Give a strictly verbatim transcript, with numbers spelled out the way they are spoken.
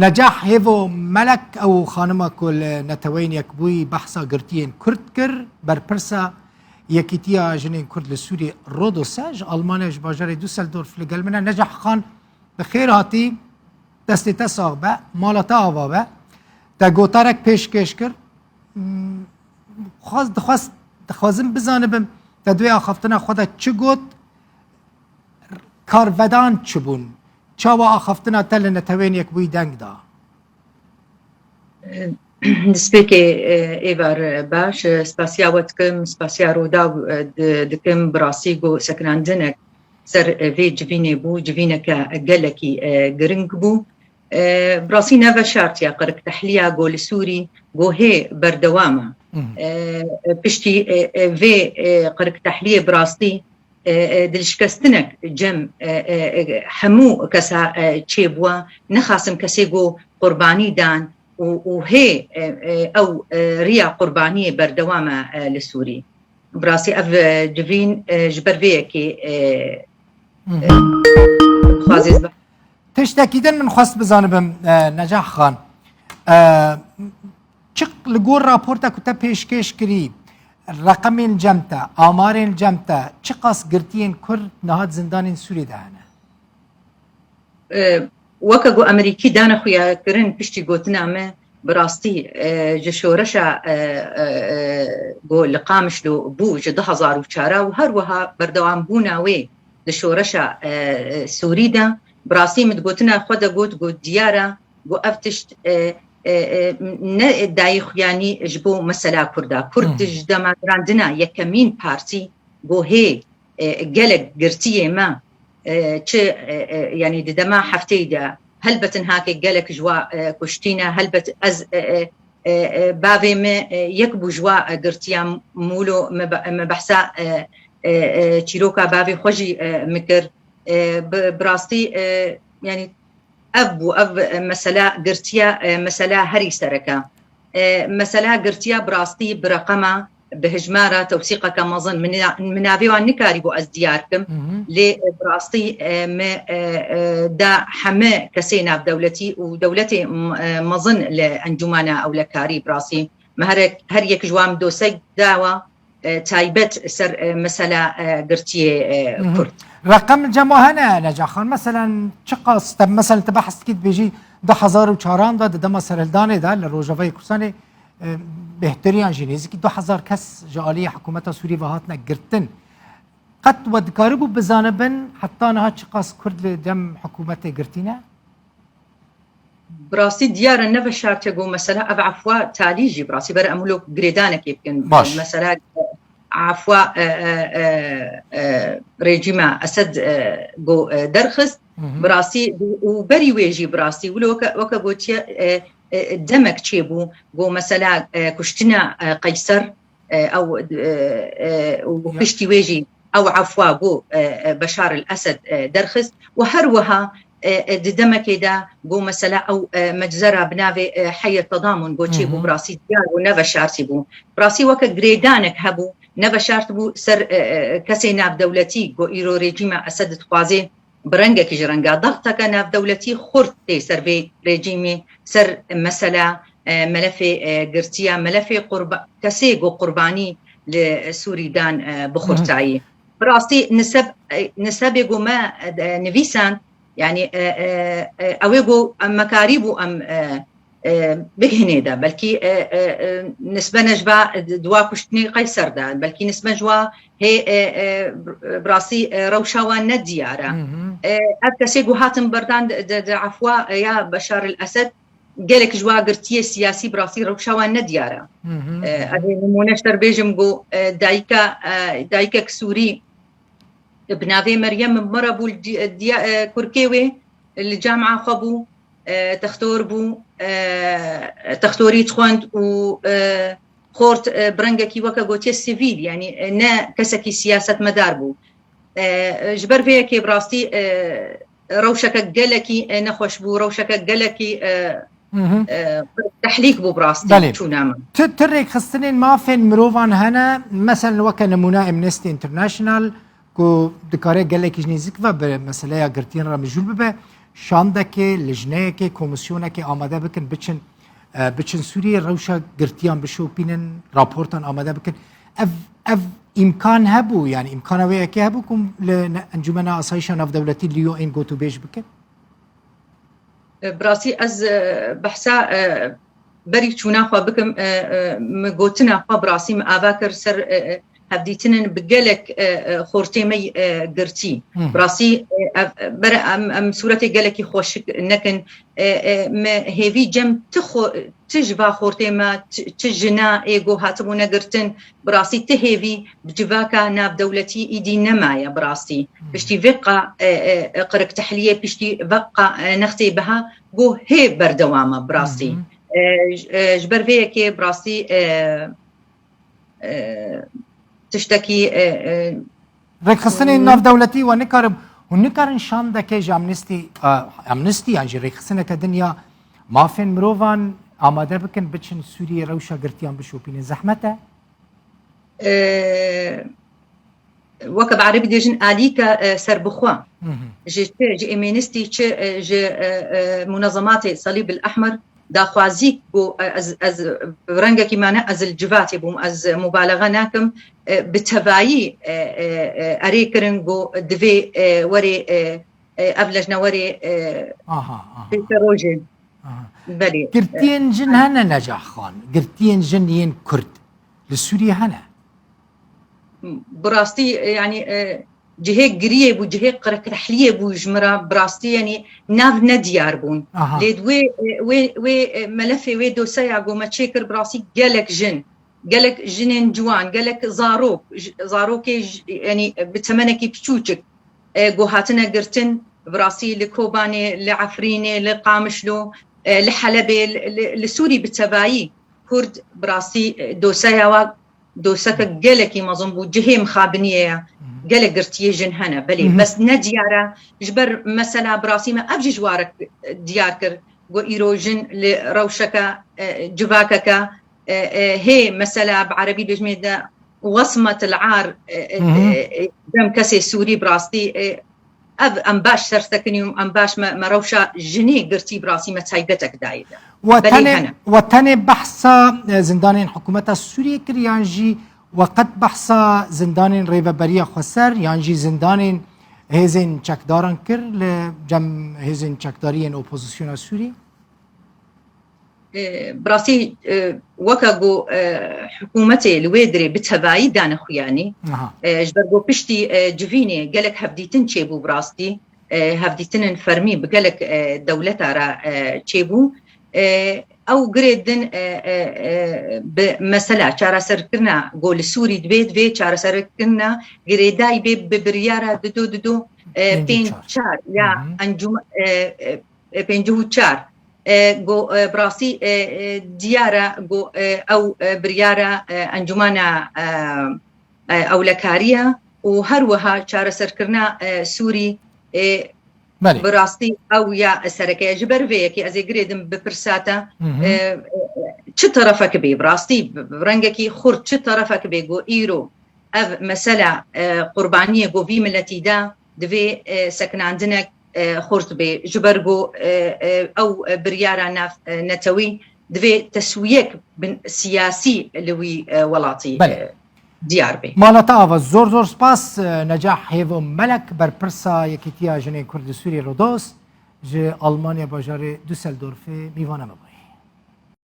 Necah Hêvo Melek, ew xanima ku li Neteweyên Yekbûyî behsa girtiyên Kurd kir, berpirsa Yekîtiya Jinên Kurd li Sûriyê, Rodose, ji Almanya, ji bajarê Düsseldorf li gel min e. Necah Xan, bi xêr hatî, destê te sax be, mala te ava be. Te gotarek pêşkêş kir. Hmm, xwaz-, dixwaz-, dixwazim bizanibim, te duê axaftina xwe de çi got? Karvedan çi bûn? Çawa axaftina te li Neteweyên Yekbûyî deng da? Destpêkê, e, êvar baş, e, spasiya we dikim, spasiya Rûdaw, e, di-, dikim, bi rastî ku sekinandinek ser, e, vê civînê bû, civîneke gelekî, e, giring bû. E, bi rastî ne veşartiye qiriktehlîya ku li Sûrî ku hê berdewam e. E, piştî, e, e, vê, e, qiriktehliyê bi rastî, e, e, dilşikestinek cem, e, e, e, hemû kesa, e, çêbûye. Nexasim kesê ku qurbanî dan û, û hê, e, e, ew, e, riya qurbaniyê berdewam e, e, li Sûrî. Bi rastî ev, e, civîn, e, ji ber vê yekê, e, e, dixwaze ez be- Tiştekî din min xwest bizanibim, e, Necah Xan. E, çi li gor raporta ku te pêşkêş kirî, reqemên cem te, amarên cem te, çiqas girtiyên Kurd niha di zindanên Sûriyê de hene? E, weke ku Amerîkî dane xuyakirin piştî gotina me, bi rastî, e, ji şoreşa, e, e, e, ku li Qamişlo bû ji du hezar û çar û her wiha berdewambûna wê di şoreşa, e, e, Sûrî de, bi rastî min di gotina xwe de got, got diyar e, got ev tişt, e, e, e, ne dayî xuyanî ji bo mesela Kurda. Kurd Hmm. ji dema girandina yekemîn partî, got hê, e, gelek girtiyê me, e, çi, e, e, yanî di dema hefteyê de helbetin hake gelek ji wa, e, kuştîne, helbet ez, e, e, e, e, bavê me, e, yek bû ji wa, e, girtiya mûlo me be-, me behsa, e, e, e, çîroka bavê xwe jî, e, me kir. E, bi, bi rastî, e, yanî ev bû, ev, e, mesela girtiya, e, mesela herî sereke. E, mesela girtiya bi rastî bi reqema, bi hijmara tewsîqeke mezin, min, min navê wan nikarîbû ez diyar kim, Mhm. lê, e, bi rastî, e, me, e, e, da heme kesê navdewletî û dewletê m-, e, mezin li Encûmena Ewlekarî bi rastî me her, her yek ji wan dosek dawa, e, taybet ser, e, mesela, e, girtiyê, e, Mhm. Kurd. Reqem cema hene, Necah Xan. Meselen, çiqas te, meselen, te behs dikî dibêjî du hezar û çaran de, di dema serhildanê de, li Rojavayê Kurdistanê, e, bêhtir yan jî nêzîkî du hezar kes ji aliyê hikûmeta Sûriyê ve hatine girtin. Qet we dikaribû bizanibin, heta niha çiqas Kurd li cem hikûmetê girtî ne? Bi rastî diyar e, ne veşartiye ku mesela ev efwa talî jî bi rastî ber em wilo girêdanekê bikin. Baş. Mesela efwa, e, e, e, e, rejîma Esed, e, ku, e, derxist, Hı hı. bi rastî û berî wê jî bi rastî wilo weke, weke gotiye, e, e, demek çêbû ku mesela, e, kuştina, e, Qeyser, e, ew, e, e, û Ya. piştî wê jî ew efwa ku, e, e, Beşar el Esed, e, derxist û her wiha, e, e, di demekê de ku mesela ew, e, meczera bi navê, e, Heyê Tedamun ku çêbû Hı hı. bi rastî diyar bû, ne veşartî bû. Bi rastî weke girêdanek hebû, ne veşart bû ser, e, e, kesê navdewletî ku îro rejîma Esed dixwaze bi rengekî ji renga dexteke navdewletî xurt tê ser vê rejîmê, ser mesela, e, melefê, e, girtiya, melefê qurba-, kesê ku qurbanî li Sûrî dan, e, bi Hı hı. xurtayî. Bi rastî niseb, e, nisebê ku me, e, nivîsand, yanî, e, e, e, ew ê ku em mekarî bû em, e, e, bigihînê de, belkî, e, e, e, nisbe ne ji va di-, di wa kuştinê Qeyser de, belkî nisbe ji wa hê, e, e, bi rastî, e, rewşa wan ne diyar e. Hı hı. E, ev kesê ku hatin berdan di, di, di efwa, e, ya Beşar el Esed, gelek ji wa girtiyê siyasî bi rastî rewşa wan ne diyar e. Hı hı, E, hı hı. Ev ê nimûne ji te re bêjim ku, e, dayika, e, dayikek Sûrî, bi navê Meryem Mira bû, li di-, diya-, e, kurkê wê li camia xwe bû, e, textor bû, e, textorî dixwend û, e, xort, e, bi rengekî weke gotiye sivîl, yanî, e, ne kesekî siyasetmedar bû. E, ji ber vê yekê bi rastî, e, rewşeke gelekî, e, nexweş bû, rewşeke gelekî, e, Hı hı. e, tehlîk bû bi rastî Belê. çûna min. Tu, tu rêkxistinên mafên mirovan hene, meselen weke nimûne Amnesty International, ku dikare gelekî ji nêzîk ve bi meseleya girtiyên re mijûl bibe. şandekê, lijneyekê, komîsyonekê amade bikin, biçin, e, biçin Sûriyê, rewşa girtiyan bişopînin, raportan amade bikin. Ev, ev îmkan hebû, yani îmkana wê yekê hebû ku li ne-, Encûmena Asayîşa Navdewletî li yo ên gotûbêj bikin? Bi rastî ez, e, behsa, e, berî çûna xwe bikim, e, e, min gotina xwe bi rastî min ava kir ser, e, e, hevdîtinên bi gelek, e, e, xortê me, e, girtî. Hı hı. Bi rastî, e, ev, bere em, em sûretê gelekî xweşik nekin. E, e, me hêvî cem ti xo-, ti ji va xortê me, ti, ti jina ê go hatibûne girtin, bi rastî ti hêvî bi civaka navdewletî îdî nemaye bi rastî. Hı hı. Piştî vê qa, e, e, e, qiriktehliyê, piştî vê qa, e, nextê biha, go hê berdewam e bi rastî. Hı hı. E, j-, e, ji ber vê yekê bi rastî, e, e, tiştekî, e, e, Rêkxistinên navdewletî we nikarin, hûn nikarin şandekê ji Amnesty, e, Amnesty yan jî rêkxistineke din ya mafên mirovan amade bikin, biçin Sûriyê rewşa girtiyan bişopînin. Zehmet e? E, weke bi erebî dêjin alîka, e, serbixwe. Hı hı. Ji çi, ji Amnesty çi, e, ji, e, e, munezematê Salîb el Ehmer daxwazî ku, e, ez, ez rengekî mane ez li civatê bûm, ez mubalexe nakim, e, bi tevayî, e, e, e, erê kirin ku divê, e, werê, e, e, ev lejne werê, e, Aha, aha. pêşerojê. Aha. Belê. Girtiyên jin hene Necah Xan, girtiyên jin yên Kurd li Sûriyê hene? Bi rastî, e, yanî, e, cihê giriyê bû, cihê qirikrehliyê bû ji min re, bi rastî, yanî nav nediyar bûn. Aha. Lê di wê, e, wê, wê, e, melefê, wê doseya ku me çêkir, bi rastî gelek jin, gelek jinên ciwan, gelek zarok, j-, zarokê j-, yanî bi temenekî piçûçik, e, ku hatine girtin, bi rastî li Kobanê, li Efrînê, li Qamişlo, e, li Helebê, li, li, li Sûrî bi tevayî Kurd bi rastî, e, doseya wa doseke gelekî mezin bû, cihê mixabiniyê ye. Gelek girtiyê jin hene, belê. Bes ne diyar e, ji ber mesela bi rastî me ev jî ji warek diyar kir, got îro jin li rewşeke, e, civakeke, e, e, hê mesela bi erebî dibêjmê de wesmet el ar, e, e, e, e, dem kesê Sûrî bi rastî, e, ev em baş sersekinî û em baş me, me rewşa jinê girtî bi rastî me taybetek dayê de. We Belê tenê, hene. we tenê behsa, e, zindanên hikûmeta Sûriyê kir yan jî we qet behsa zindanên Rêveberiya Xweser yan jî zindanên hêzên çekdaran kir li cem hêzên çekdarî yên opozisyona Sûrî? E, bi rastî, e, weke ku, e, hikûmetê li wê dirê bi tevayî dane xuyanî, Aha. e, ji ber ku piştî, e, civînê gelek hevdîtin çêbû bi rastî, e, hevdîtinên fermî bi gelek, e, dewleta re, e, çêbû. E, ew girê din, e, e, e, bi mesela çareserkirina ku li Sûrî divê, divê çareserkirina girêdayî bê bi biryara dido dido, e, Pêncî pênc çar. çar ya Hı hı. encûm-, e, e, e, pêncî û çar. E, go, e, bi rastî, e, e, diyar e, go, e, ew, e, biryara, e, Encûmana, e, e, Ewlekariya û her wiha çareserkirina, e, Sûrî, e, Belê. bi rastî ew ya sereke ye. Ji ber vê yekê ez ê girêdim bi pirsa te, Hı hı. e, e, çi terefek bê, bi rastî, bi, bi rengekî xurt çi terefek bê, go îro ev mesela, e, qurbaniyê go vî miletî de divê, e, sekinandinek, e, xurt bê. Ji ber ku, e, e, ew, e, biryara nav, e, netewî divê teswiyek bin siyasî li wî, e, welatî, Belê. e, diyar bê. Mala te ava, zor zor spas, e, Necah Hêvo Melek, berpirsa Yekîtiya Jinên Kurd li Sûriyê Rodos, ji Almanya bajarê Düsseldorfê mîvana me bûye.